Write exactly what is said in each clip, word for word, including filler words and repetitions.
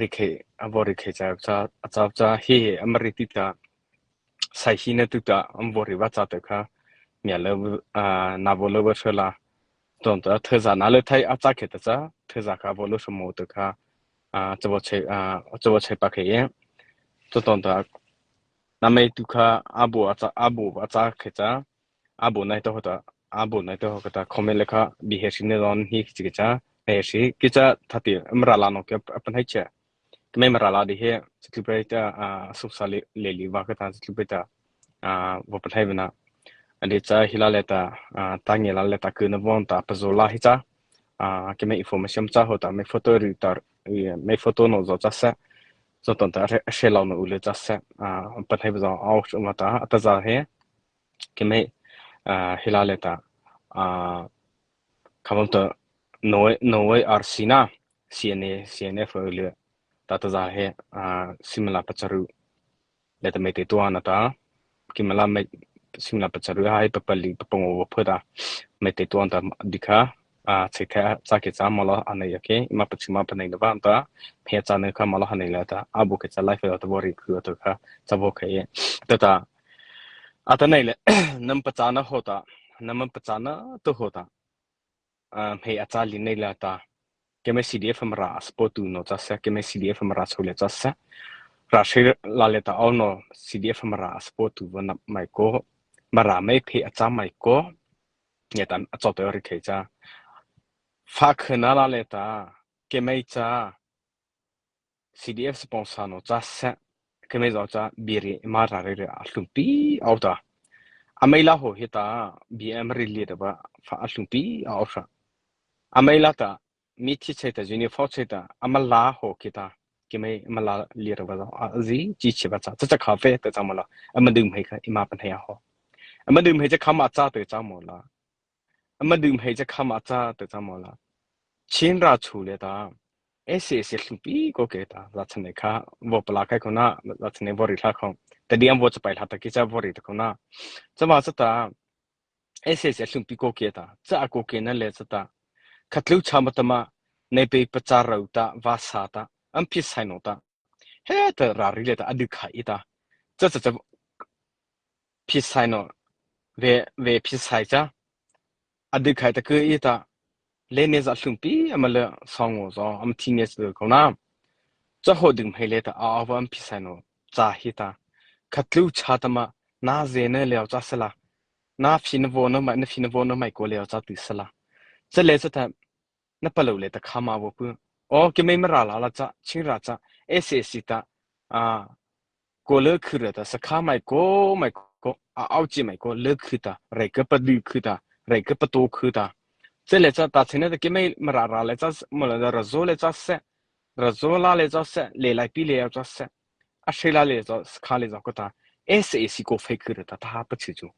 rei khei, a vaw rei khei cha, cha, cha, cha, he, he, ama rei ti ta, sai hi na tu ta, ama vaw rei va cha ta kha, mia la, a, na vaw la va sha la, ton ta, thei za na le thai a cha khei ta cha, thei za kha vaw la sha mo ta kha, a, cha vaw chei, a, cha vaw chei pa khei ye. Cha ton ta, na mei tu kha, a bo a cha, a bo a cha khei cha, a bo nai to ho ta, a bo nai to ho ka ta, comment le kha, bi he shi ne don hi ki chi ki cha, he shi, ki cha, tha ti, ama ra la no ke, a pan hai che. Keimai Mara la di he, Chaklipai ta, a, suksa le, le li va ka ta, Chaklipai ta, a, va pathai vena. Adi cha hi la le ta, a, ta nge la le ta, ku na von ta, pa zo la hi cha. A, keimai information cha ho ta, mei photo ri ta, mei photo no zo cha se. Zo ton ta, re, she lau no u le cha se. A, pathai va zo, au, shu ma ta, a ta za he. Keimai, a, hi la le ta, a, kha vom ta, no, no, ar si na, C N A, C N F le, ta ta za he, a, simla pacharu, le ta mei te tuan ta, keimai la mei, simla pacharu hai papali, papango va pha ta, mei te tuan ta di kha, a, chei the, cha ke cha ma la, a nei ya ke, ma pachi ma pa nei na va ta, he cha nei kha ma la ha nei la ta, a bu ke cha life la ta vaw rei khu ta kha, cha vaw ke ye. Ta ta, a ta nei le, nam pa cha na ho ta, nam pa cha na tu ho ta. A, hmei a cha li nei la ta. Keimai C D F Mara a support tu no cha se, keimai C D F Mara chô le cha se. Ra she la le ta au no C D F Mara a support tu va na mai ko. Mara mei hmei a cha mai ko. Ya ta a chô ta ri khei cha. Fa khana la le ta. Keimai cha. C D F sponsor no cha se, keimai zo cha, biri Mara rei rei a hlumpi au ta. A mei la ho hi ta, B M rei li ta va, fa a hlumpi au sa. A mei la ta, mi thi chei ta, uniform chei ta, ama la ho ki ta, keimai ama la li ta va zo, a zi, chi chi va cha, cha cha kha ve ta cha mo la, ama dum hei kha, ima pan hei a ho. Ama dum hei cha kha ma cha ta cha mo la. Ama dum hei cha kha ma cha ta cha mo la. Chin ra chu le ta. S A C hlumpi ko ke ta, za chane kha, vo pala kai ko na, za chane vo ri hla ko. Ta di am vo cha pai hla ta ki cha vo ri ta ko na. Cha ma cha ta, S A C hlumpi ko ke ta, cha a ko ke na le cha ta. Kha tlu cha ma ta ma, nei pe pa cha rau ta, va sa ta, am phi sai no ta. He ta ra ri le ta, a du kha i ta. Cha cha cha, phi sai no, ve, ve phi sai cha. A du khai ta ku i ta, le ne za hlumpi, ama le sang o zo, ama thi ne sa ko na. Cha ho dum hei le ta, a, a va am phi sai no, cha hi ta. Kha tlu cha ta ma, na ze ne le cha sa la. Na phi na vo na mai, na phi na vo na mai ko le cha tu sa la. Cha le cha ta, na palo le ta kha ma vo pu. O, keimai Mara la la cha, Chin ra cha, S A C ta, a, ko le khu ra ta, sa kha mai ko, mai ko, a, au chi mai ko, le khu ta, rei ke pa du khu ta, rei ke pa to khu ta. Cha le cha ta chine ta keimai Mara ra le cha, mo le ra zo le cha se, ra zo la le cha se, le lai pi le cha se. A she la le cha, sa kha le cha ko ta, S A C ko fei khu ra ta, ta ha pa chi chu.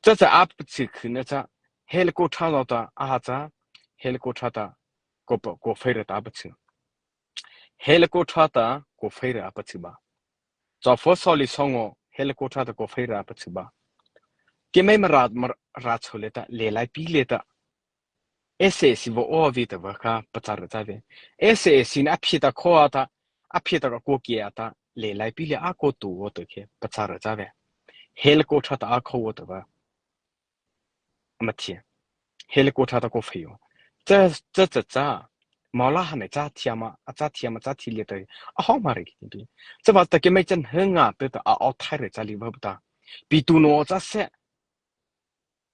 Cha cha a pa chi khu na cha, helicopter lo ta, a ha cha, helicopter ta, ko pa, ko fei ra ta pa chi. Helicopter ta ko fei ra pa chi ba. Cha fo so li song o helicopter ta ko fei ra pa chi ba. Keimai Mara, Mara ra cho le ta, le lai pi le ta. S A C vo o vi ta va kha pa cha ra cha ve. S A C na a phi ta ko a ta, a phi ta ka ko ki a ta, le lai pi le a ko tu o ta ke pa cha ra cha ve. Helicopter ta a ko o ta va. Ama thi. Helicopter ta ko fei o. Cha, cha, cha, cha. Ma la ha ne cha thi ama, a cha thi ama, cha thi le ta. A ho ma re ki ti. Cha va ta keimai chan he nga te ta a o thai re cha li va ta. Pi tu no cha se.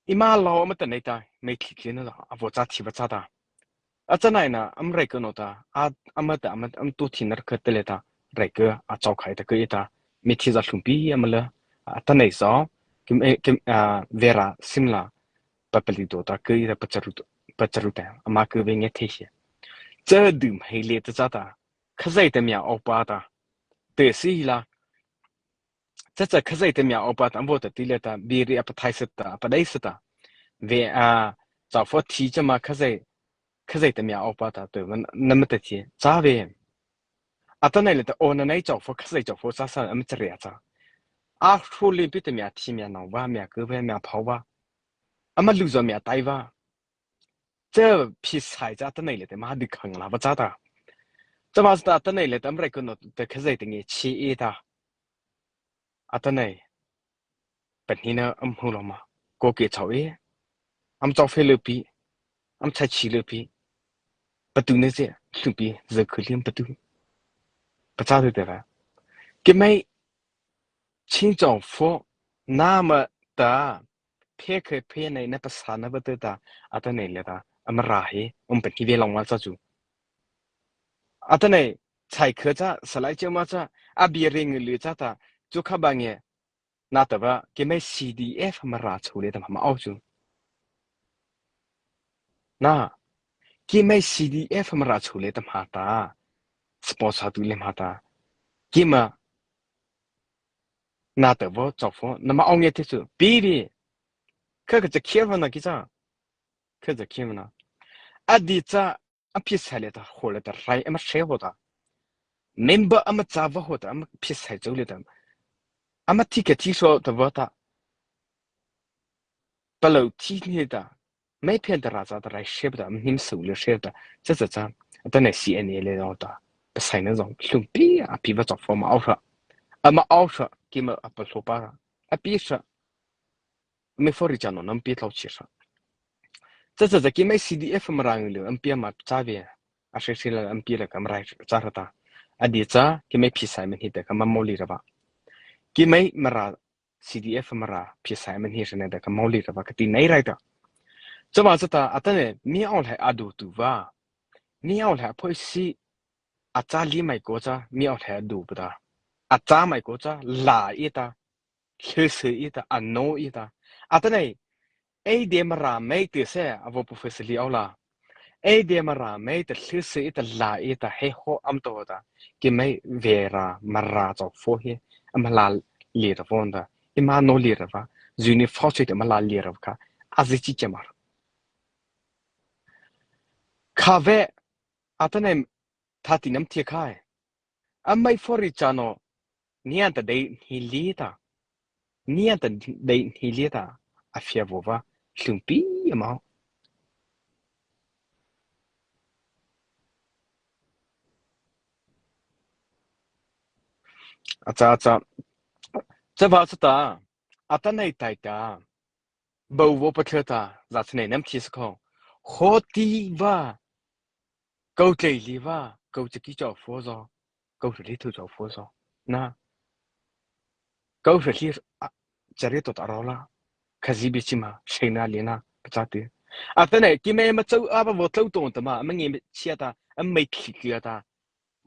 Ima lo ama ta nei ta, mei thi thi na, a vo cha thi va cha ta. A cha nai na, am rei ke no ta, a, ama ta, ama, am tu thi na ka te le ta, rei ke, a chau khai ta ke ta, mi thi za hlumpi ama le, a ta nei zo, kim, eh, kim, a, vera simla, pa pali do ta ke ta pa charu, pa charu ta, ama ke ve nge the hie. Cha dum hei le ta cha ta, Khazai ta mia o pa ta, te si la, cha cha Khazai ta mia o pa ta, am vo ta ti le ta, biri a pa thai sa ta, a pa dai sa ta. Ve a, cha fo thi cha ma Khazai, Khazai ta mia o pa ta, to, na ma ta thi, cha ve. A ta nai le ta, o na nai cha fo, Khazai cha fo, cha sa, am cha ria cha. A hru lim pi ta mia thi, mia nau va, mia ke va, mia phau va. Ama lu zo mia tai va. Cha phi sai cha ta nai le ta, ma di khang la va cha ta. Tahpa ta atanoh liata ama rai ku no ta khazia ta nge chi ei ta. Atanoh, pahniena ama hmô lâ ma, kô ke chhao ei, ama chao phe lei pi, ama chai chi lei pi, patu ne se, hluhpi, za khu liam patu. Pachâ tu te la. Keimo, Chin chao pho, nama ta, phe khe phe nei na pasa na ba te ta, atanoh liata, ama rai he, um pahnie ve lâ ma cha chu. Atanoh, chai khe cha, salai che ma cha, a bie ring lu cha ta, chu kha ba nge, na ta ba, keimo C D F Mara chô liata ma ma ao chu. Na, keimo C D F Mara chô liata ma ta, sponsor tu le ma ta, keimo, na ta ba, chao pho, na ma ao nge te chu, pi bi, kha kha cha khia ba na ki cha, kha cha khia ba na. A di cha, a pheisaih liata, ho liata, rai, ama she ho ta. Member ama cha ba ho ta, ama pheisaih chô liata. Ama thi kha thi so ta ba ta. Palôh thi ni ta. Mei phen ta ra cha ta rai she ta, ama hnim su le she ta. Cha cha cha. Atanoh C N A le no ta. Pasai na zong, hluhpi, a pi ba chao pho ma ao sa. Ama ao sa, keimo a palôh pa. A pi sa. Mei pho ri cha no, nam pi tlao chi sa. Cha cha cha keimo C D F Mara ngi le, am pi ama cha ve. A she she la am pi la ka Mara cha ra ta. A di cha, keimo pheisaih ma hni ta ka ma mo li ra ba. Keimo Mara C D F Mara pheisaih ma hni sa na ta ka mo li ra ba ka ti nei rai ta. Cha ba cha ta, atanoh, mi ao le a du tu ba. Mi ao le a phoi si, a cha li mai ko cha, mi ao le a du ba ta. A cha mai ko cha, la ei ta. Hlei se ei ta, a no ei ta. Atanoh, ei de Mara mei te se, a vo professor li ao la. Ei de Mara mei te hlei se ei ta la ei ta, he ho am to ta. Keimo ve ra, Mara chao pho he, ama la li ra pho ta. Ei ma no li ra pha. Zuni pho se te ama la li ra pha. A zi chi cha ma. Kha ve, atanoh, Thati nam thie khai. Amei pho ri cha no, nian ta dei hni li ta. Nian ta dei hni li ta. A fia vo va, hlum pi a mau. A cha, a cha. Cha va cha ta, a ta nei tai ta. Bo vo pa thla ta, za cha nei nam thie sa kho. Ho ti va, Kô tlei li va, kô cha ki chao pho zo, kô hra li thu chao pho zo. Na. Kô hra li, a, cha ri to ta ro la. Kha zi bi chi ma, shei na li na, pa cha ti. A ta nei, ki mei ma chau a ba vo tlau ton ta ma, ma ngi chia ta, a mei thli ki ta,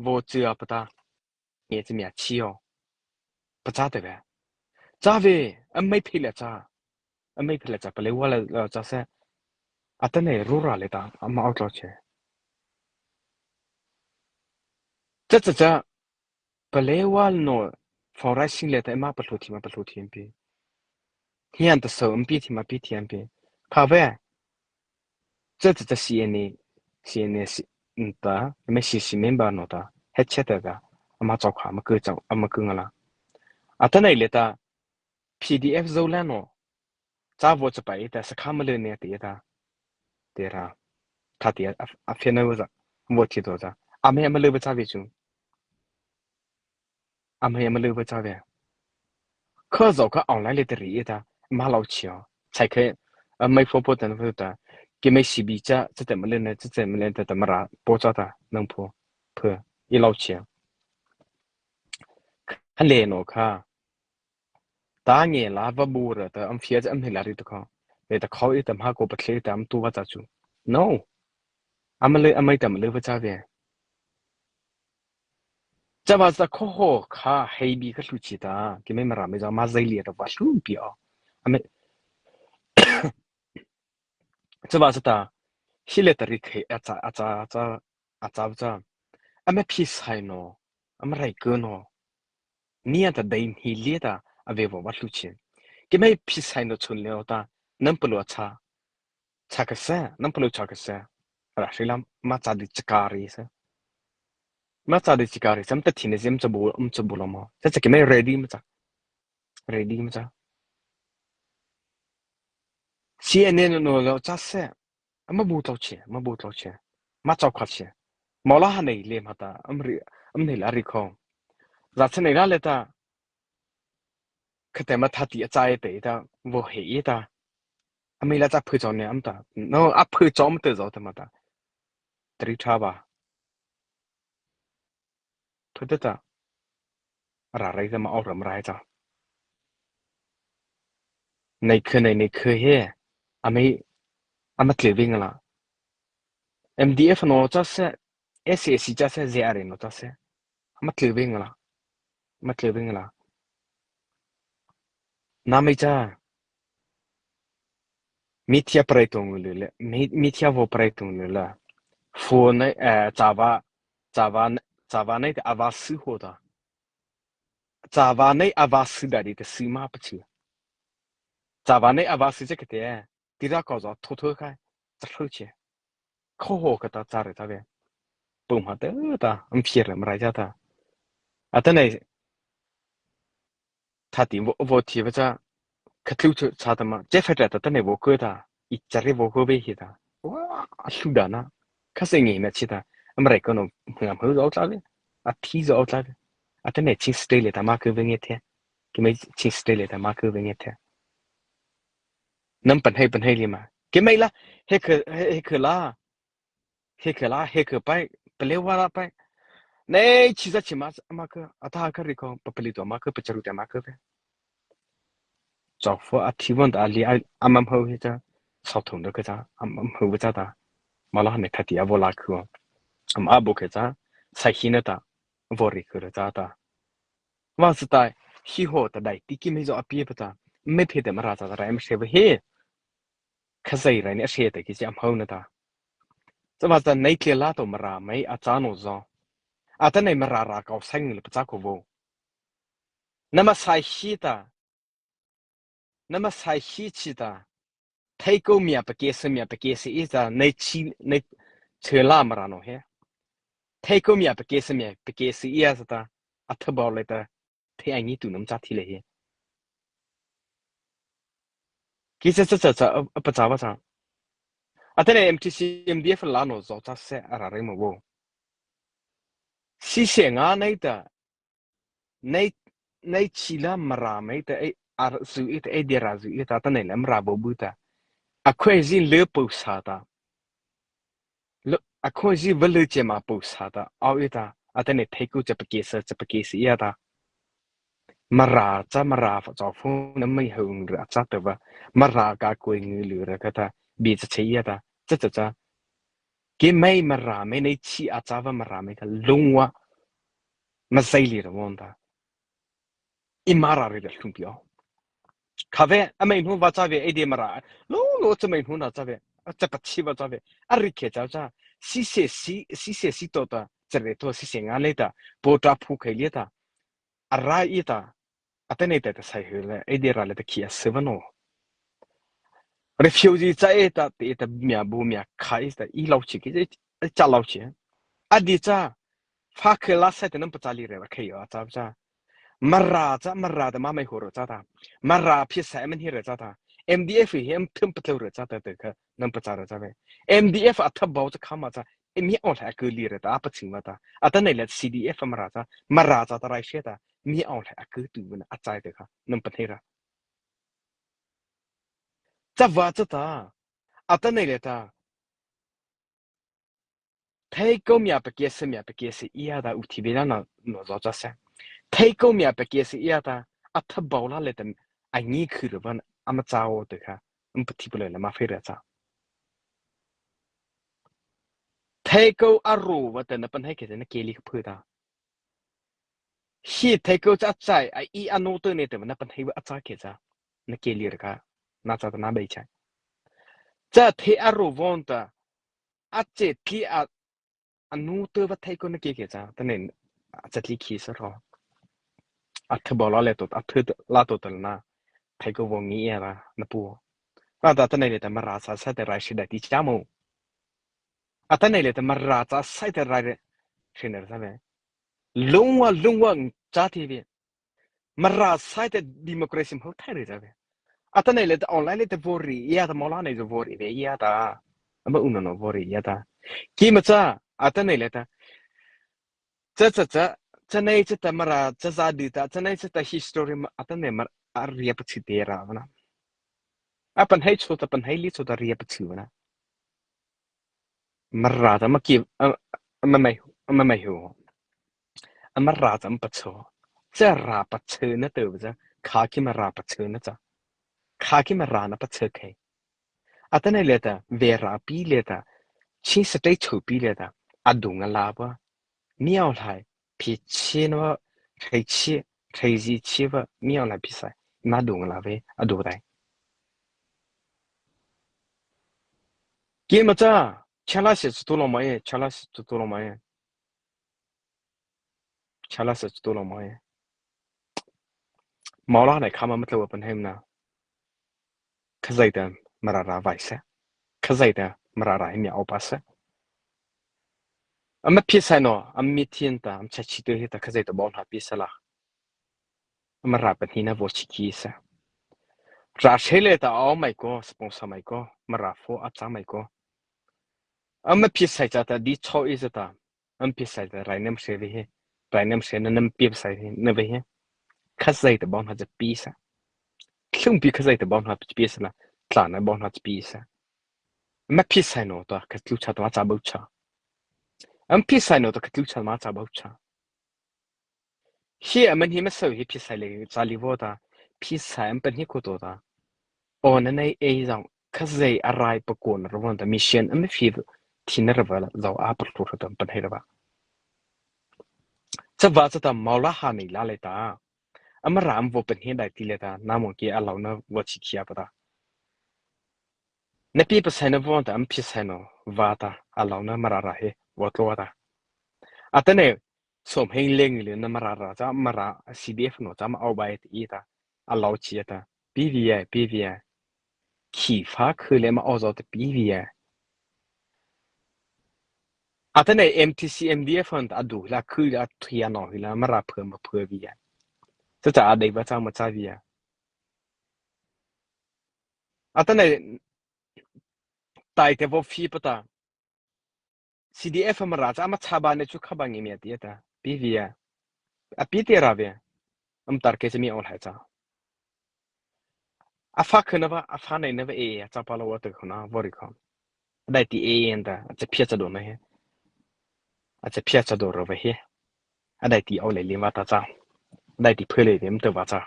vo chi a pa ta. Nge chi mia chi o. Pa cha te ve. Cha ve, a mei phi la cha. A mei phi la cha, pa le wa la, la cha se. A ta nei ru ra le ta, a ma out lo che. Cha cha cha, pa le wa no, fundraising le ta, a ma pa hlu thi ma pa hlu thi am pi. Hian ta so am pi thi ma pi thi am pi. Kha ve. Cha cha cha C N A, C N A si, nta, me si si member no ta, he che ta ga, ama chao kha, ama ku chao, ama ku nga la. A ta nei le ta, P D F zo la no, cha vo cha pai ta, sa kha ma le ne ti ta. Te ra, ta ti a, a fe na vo za, vo ti do za. A me ama le ba cha ve chu. A mei ama le ba cha ve. Kha zo kha online le te ri ta, ma lo chi o. Chai khe, a mei pho po ta na pho ta. Ki mei si bi cha, cha te ma le na, cha te ma le ta, ta ma ra, po cha ta, nang pho, pho, i lo chi o. Kha le no kha. Ta nge la va bu ra ta, am fia cha am he la ri ta kha. Le ta khau i ta ma ko pa thle ta am tu va cha chu. No. A ma le, a mei ta ma le ba cha ve. Cha va cha kho ho kha hei bi kha hlu chi ta, ki mei ma ra mei za ma zai li ta va hlu pi a. A mei, cha va cha ta, hi le ta ri khe, a cha, a cha, a cha, a cha, a cha. A mei phi sai no, a ma rai ko no. Ni a ta dei hni li ta, a ve vo va hlu chi. Ki mei phi sai no chun le o ta, nam pa lo a cha. Cha ka sa, nam pa lo cha ka sa. Ra hri lam, ma cha di cha ka ri sa. Ma cha di cha ka ri sa, am ta thi ne zim cha bu, am cha bu lo mo. Cha cha ki mei ready ma cha. Ready ma cha. C N A no lo cha sa. Ama bu tlo chi, ama bu tlo chi. Ma cha kha chi. Mawla ha nei le ma ta, am ri, am nei la ri khong. Za cha nei la le ta, khate ma thati a chai te ta, vo he i ta. Am la cha phu chon ne am ta. No, a phu chon te zo te ma ta. Tri tha ba. Phu te ta. Ra rai ta ma au ram rai ta. Nei khö nei, nei khö he. Amei, ama tle ving la. M D F no cha se, S A C cha se, Z R A no cha se. Ama tle ving la. Ama tle ving la. Na mei cha. Mithia prai tong le le. Mi-, mithia vo prai tong le le. Fo nei, eh, chava, chava, chava nei te ava su ho ta. Chava nei ava su da di te su ma pa chu. Chava nei ava su che ke te. Ti ra ko zo tho tho khai. Cha hlo che. Kho ho ka ta cha re ta ve. Pu ma te ta. Am phi re ma ra ja ta. A ta nei. Thati vo, vo thi va cha. Ka tlu chu cha ta ma. Che fa ta ta nei vo ko ta. I cha re vo ko ve hi ta. Wa, a hlu da na. Ka se ngi na chi ta. Am re ko no. Ngam ho zo ta ve. A thi zo ta ve. A ta nei chin stay le ta ma ko ve nge the. Ki mei chin stay le ta ma ko ve nge the. Nam pan hei pan hei li ma. Ki mei la. He ke, he, he ke la. He ke la, he ke pai, pele wa la pai. Nei, chi za chi ma, ma ke, a ta ka ri ko, pa pele to ma ke, pa charu te ma ke pe. Chau fo a thi von ta li a, a mam ho he cha, sau thong da ke cha, a mam ho cha ta. Ma la ne thati a vo la ku. Am a bo ke cha, sai hi na ta, vo ri ku ra cha ta. Wa sa ta, hi ho ta dai, ti ki me zo a pie pa ta. Me phe te ma ra cha ta, ra em she ve he. Khazai rai ni a hre ta ki chi am hau na ta. Chava cha nei tle la to Mara mei a cha no zo. A ta nei Mara ra kau sai ngi le pa cha ko vo. Nama sai hi ta. Nama sai hi chi ta. Thei ko mia pa ke se mia pa ke se i ta nei chi nei che la Mara no he. Thei ko mia pa ke se mia pa ke se i a sa ta. A tha bau le ta. Thei a ngi tu nam cha thi le hi. Ki cha cha cha cha, a, a pa cha va cha. A ta nei M T C, M D F la no zo cha se a ra re mo vo. Si se nga nei ta, nei, nei chi la Mara mei ta, ei, a zu i ta, ei de ra zu i ta, ta nei la Mara bo bu ta. A khoi zi le po sa ta. Lo, a khoi zi va le che ma po sa ta, au i ta, a ta nei thei ko cha pa ke sa, cha pa ke si i a ta. Mara cha Mara fa cha fo na mei hau ngi ra cha ta va. Mara ka koi ngi lu ra ka ta, bi cha che i a ta, cha cha cha. Ki mei Mara mei nei chi a cha va Mara mei ka lung wa. Ma zai li ra won ta. I Mara re da hlum pi o. Kha ve, a mei hnu va cha ve, ei de Mara. Lo, lo, cha mei hnu na cha ve. A cha pa chi va cha ve. A ri khe cha cha. Si se si, si se si to ta. Cha re to, si se nga le ta. Po ta phu khai le ta. A ra i ta. A ta nei ta ta sai hu le, ei de ra le ta khi a se va no. Refugee cha e ta, te ta mia bu mia kha i ta, i lau chi ki, e cha lau chi. A di cha, fa khe la sai ta nam pa cha li re va khe yo a cha cha. Mara cha, Mara ta ma mei ho ro cha ta. Mara phi sai man hi re cha ta. M D F hi am thum pa tlo re cha ta te kha nam pa cha re cha ve. M D F a tha bau cha kha ma cha. E mi au la a ke li re ta, a pa ching ma ta. A ta nei le C D F Mara cha, Mara cha ta rai she ta. Mi au la a ke tu na a chai te kha. Nam pa nei ra. Cha va cha ta. A ta nei le ta. Thei ko mia pa ke se mia pa ke se i a ta u thi ve la na no zo cha se. Thei ko mia pa ke se i a ta a tha bau la le ta a ngi khu re van a ma cha o te kha. Um pa thi pa le la ma fe re cha. Thei ko a ro va ta na pa nei ke na ke li ka phu ta. Hi thei ko cha chai a i a no te ne te va na pa nei va a cha ke cha. Na ke li re kha. Na cha ta na bai cha. Cha thei a ro von ta. A che thi a a nu te va thei ko na ke ke cha, ta nei a cha tli khi sa ro. A the bo la le to, a the la to ta na. Thei ko vo ngi ya ra, na pu. Ra ta ta nei le ta Mara cha sai ta rai shi da ti cha mo. A ta nei le ta Mara cha sai ta rai re. Shi na sa ve. Lung wa, lung wa cha ti ve. Mara sai ta democracy hmô thai re cha ve. A ta nei le ta online le ta vo ri ya ta mo la nei zo vo ri ve ya ta. Ama u no no vo ri ya ta. Ki ma cha, Atanoh liata, cha cha cha, chanei chata Mara cha za di ta, chanei chata history ma, atanoh Mara a ria pachu te ra na. A panhai chô ta, panhai li chô ta ria pachu na. Mara ta ma ki, a, a ma mai, a ma mai hu. A Mara ta ma pachu. Cha ra pachu na to cha, kha ki Mara pachu na cha. Kha ki Mara na pachu khei. Atanoh liata, vei ra pi liata, chi sa tei chô pi liata, a dung a la ba. Miao lai, pi chi na ba, rei chi, rei zi chi ba, miao lai pi sai, ma dung a la ve, a du dai. Ki ma cha, chala se tu lo ma e, chala se tu lo ma e. Chala se tu lo ma e. Mawla nei kha ma matlo a panhai na. Khazai ta Mara ra vai sa. Khazai ta Mara ra hi mi au pa sa. A ma pi sai no, a mi thin ta, a ma cha chi tu hi ta khazai ta bon ha pi sa la. A Mara panhi na vo chi ki sa. Ra che le ta au mai ko, sponsor mai ko, Mara fo a cha mai ko. A ma pi sai cha ta di chô i sa ta. Am pi sai ta rai nam se ve he. Rai nam se na nam pi sai he, na ve he. Khazai ta bon ha cha pi sa. Hlum pi khazai ta bon ha pi sa la. Tla na bon ha pi sa. Ma pi sai no ta, ka tlu cha ta ma cha bo cha. Am pi sai no ta, ka tlu cha ma cha bo cha. Hi a man hi ma so hi pi sai le cha li vo ta. Pi sai am pan hi ko to ta. O na nei e zong, khazai a rai pa ko na ra von ta mission am fi thi na ra va la, zau a pa tlu ra ta pan hai ra va. Cha va cha ta mau la ha nei la le ta. A Mara am vo pan hi dai ti le ta, na mo ki a lau na vo chi khia pa ta. Na pi pa sai na von ta, am pi sai no, va ta, a lau na Mara ra he, vo tlo ta. Atanoh, som heng leng le na Mara ra, cha Mara C D F no, cha ma au bai ti ta, a lau chi ta, P V I, P V I. Khi fa khu le ma au zo ta P V I. Atanoh M T C, M D F hon ta a du la khu la thia no hi la Mara phe ma phe vi ya. Cha cha a dei va cha ma cha vi ya. Atanoh tai te vo fi pa ta. C D F Mara cha ma cha ba ne chu kha ba ngi mi a ti ta. P V I. A pi te ra ve. Am tar ke cha mi au lai cha. A fa khu na va, a fa nei na va e, a cha pa lo wa te khu na, vo ri khu. A dai ti e en ta, a cha phia cha do na he. A cha phia cha do ro va he. A dai ti au le lin va ta cha. A dai ti phe le vem te va cha.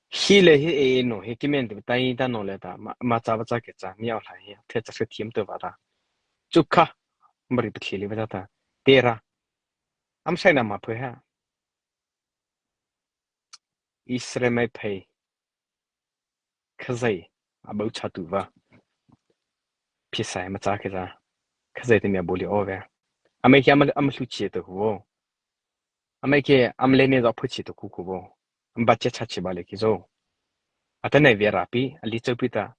Hi le hi e no, hi ki men te tai ta no le ta, ma, ma cha va cha ke cha, mi au lai he, the cha se thiam te va ta. Chu kha, Mari pa thi le va cha ta. Te ra. Am sai na ma phe ha. Israel mai phei. Khazai, a bau cha tu va. Phi sai ma cha ke za. Khazai te mi a bo li o ve. A mai ke am, am lu che te vo. A mai ke am le ne za phu che te ku ku vo. Am ba che cha che ba le ki zo. Atanoh ve ra pi, a li chau pi ta.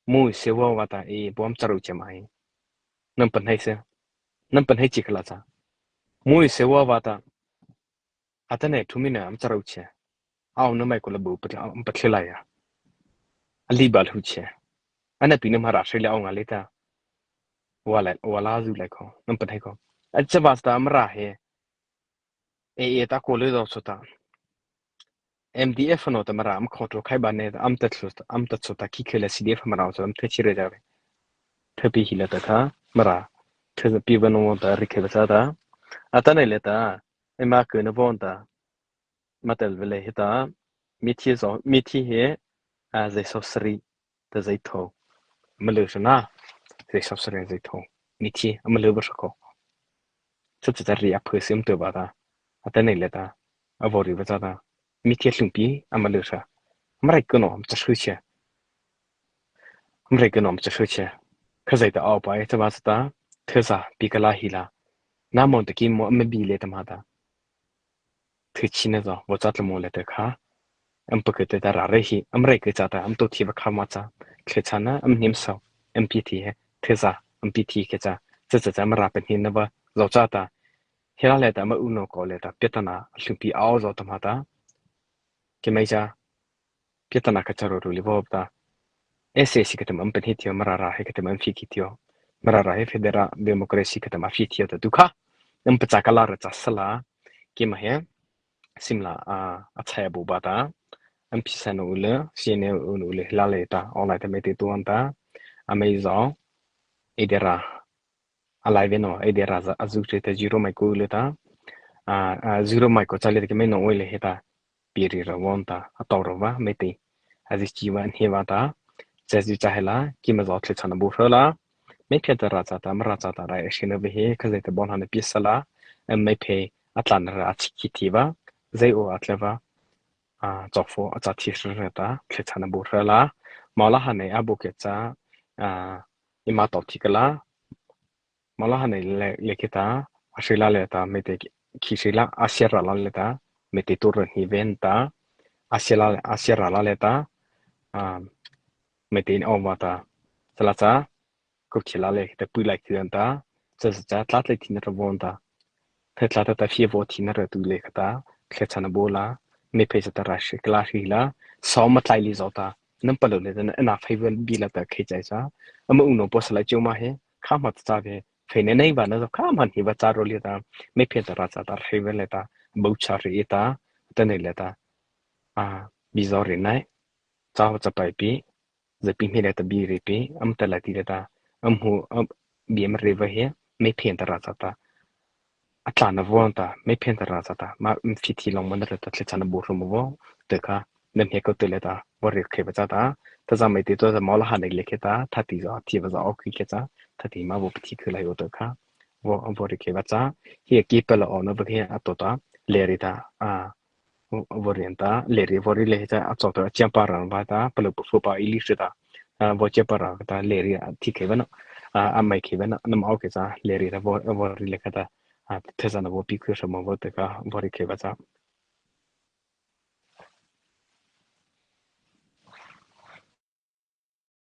Mu se wa wa ta e, bo am cha ru che mai. Nam pan hai se. Nam pan hai che kala cha. Mu se wa wa ta. Atanoh thu mi na am cha ru che. Au na mai ko la bu pa, am pa thle la ya. A li ba lu che. Ana pi na Mara se le au nga le ta. Wa la, wa la zu le ko. Nam pan hai ko. A cha va ta Mara he. E, e ta ko le do so ta. M D F no ta Mara am kho to khai ba ne am ta chu, am ta chu ta ki khela C D F Mara chu am the chi re ja ve. The pi hi la ta kha Mara. The pi ba no ta ri khe ba sa ta. Atanoh le ta. E ma ke na von ta. Ma tel ve le hi ta. Mi thi zo, mi thi he. A zai so sri. Ta zai tho. Ma le sa na. Zai so sri zai tho. Mi thi a ma le ba sa ko. Cha cha cha ri a phe sim te ba ta. Atanoh le ta. A vo ri ba cha ta. Mi thi hlum pi a ma le sa. Ma rai ko no am cha su che. Am rai ko no am cha su che. Khazai ta au pai cha ba sa ta. Khazai pi ka la hi la. Na mo ta ki mo am bi le ta ma ta. Thu chi na zo, vo cha tla mo le te kha. Am pa ke te ta ra re hi, am re ke cha ta, am to thi va kha ma cha. Khle cha na, am nim sau, am pi thi he, the za, am pi thi ke cha. Cha cha cha Mara pa ni na va, zo cha ta. Hi la le ta, ma u no ko le ta, pia ta na, hlum pi au zo ta ma ta. Ke mai cha. Pia ta na ka cha ro ru li vo ta. S A C ka ta ma am pa ni thio, Mara ra he ka ta ma am phi ki thio. Mara râh he federal democracy khata ma fie thie ta tu kha. Nama pachâ kha la râh cha sala. Keima he Shimla a, a chhai a bu ba ta. Ama pheisaih no u le, C N A no u le, la le ta, online ta Meitei tuang ta. Ama zao, ei de ra, a lai ve no, ei de ra za, a zu che ta zero mai ko le ta. A, a zero mai ko cha le ta ke mai no u le he ta. Pi ri ra von ta, a tau ra va, Meitei. A zi chi va, he va ta. Cha zi cha he la, keima zao thlei chhâna bu hra la. Meiphia ta râh cha ta, Mara cha ta, râh a shi na ve he, kha zai ta bon ha na pi sala. Ama Meitei, a tla na râh a chi ki thi va. Zai o a tla va. A, chawfo, a cha thi hra hra ta, thlei chhâna bu hra la. Mawla ha nei a bu ke cha, a, ei ma tau thi ka la. Mawla ha nei le, le ke ta, a hri la le ta, Meitei khi hri la, a sia ra la le ta, Meitei tu ren hi ven ta, a sia la, a sia ra la le ta, a, Meitei ni o ma ta, sala cha, ko khi la le ke ta, pui lai khi ven ta, cha cha cha, tla thlei thi na ra von ta, Thei tla ta ta fie vo thi na ra tu le kha ta, thlei chhâna bu la, Meitei sa ta râh shi kla hri la, so ma tlai li zo ta, nama pa lo le ta, na fei vel bi la ta khei chai sa, ama u no po sa la chiu ma he, kha ma ta cha ve, fei ne nei va na zo, kha ma hi va cha ro le ta, Meitei ta râh cha ta hri vel le ta, bu cha ri ta, ta nei le ta, a, bi zo ri nai, cha va cha pai pi, Zai pi hmei le ta bi ri pi, ama ta la ti le ta, ama hu, ama bi ama ri va he, Meitei ta râh cha ta. A tla na von ta, Meitei ta râh cha ta, ma, ama fie thi long ma na ra ta, thlei chhâna bu hra ma vo, te kha, nama he ko te le ta, vo ri khei va cha ta, ta za Meitei to za Mawla ha nei le ke ta, tha ti za, thi va za o ki ke cha, tha ti ma vo pi thi khu la yo te kha, vo, vo ri khei va cha, hi a ki pa la o na va he a to ta, le ri ta, a, Vo ri ta, le ri vo ri le ta, a chawh ta, a chiang pa ra va ta, pa lo pu fu pa i li shi ta, a, vo chiang pa ra ta, le ri a thi khei va na, a, a mai khei va na, nama o ke cha, le ri ta, vo, vo ri le kha ta, a, thei sa na vo pi khu sa ma vo te kha, vo ri khei va cha.